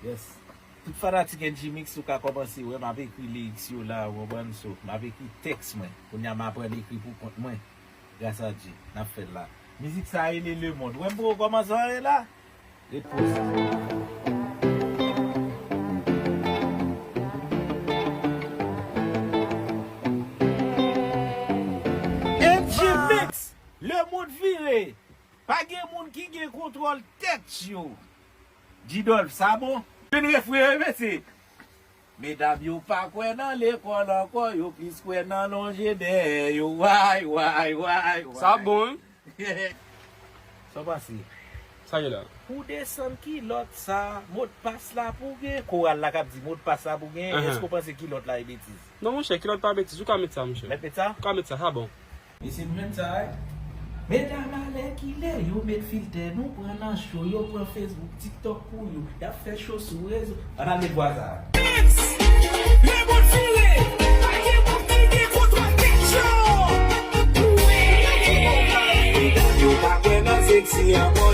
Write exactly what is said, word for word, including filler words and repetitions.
Yes. Tout fanatik N G Mix, ou ka kòmanse wè m ap ekri lyrics yo la, ou konprann? So, m ap ekri tèks mwen. Kounye a m aprann ekri pou kont mwen. Gras a Dye, n ap fè l la. Mizik sa rele Lemonn. Ou wè m poko kòmanse anyen la? Ret poze. N G Mix, Lemonn vire. Pa gen moun ki gen kontwòl tèt yo. Didolf, sa bon? Vin refren, mesye. Medam yo pa kwè nan lekòl ankò, yo plis kwè nan lonje dèyè yo. Way, way, way, way. Sa bon, wi. Sa w panse? Sa gen la? Pou desann kilòt sa, modpas la pou gen. Koral la k ap di modpas la pou gen. Ahan. Èske w panse kilòt la e betiz? Non, monchè, kilòt pa betiz. Ou ka met sa, monchè. Mèt met sa? Ou ka met sa, sa bon. Mesye, nou jwenn sa, wi. Medam alèkile, yo met filtè, nou pran nan cho, yo pran Facebook, TikTok pou yo. Y ap fè cho sou rezo. Ann al met vwa sa. Lemonn vire, pa gen moun ki gen kontwòl tèt yo. Yo pa kwè nan seksi ankò.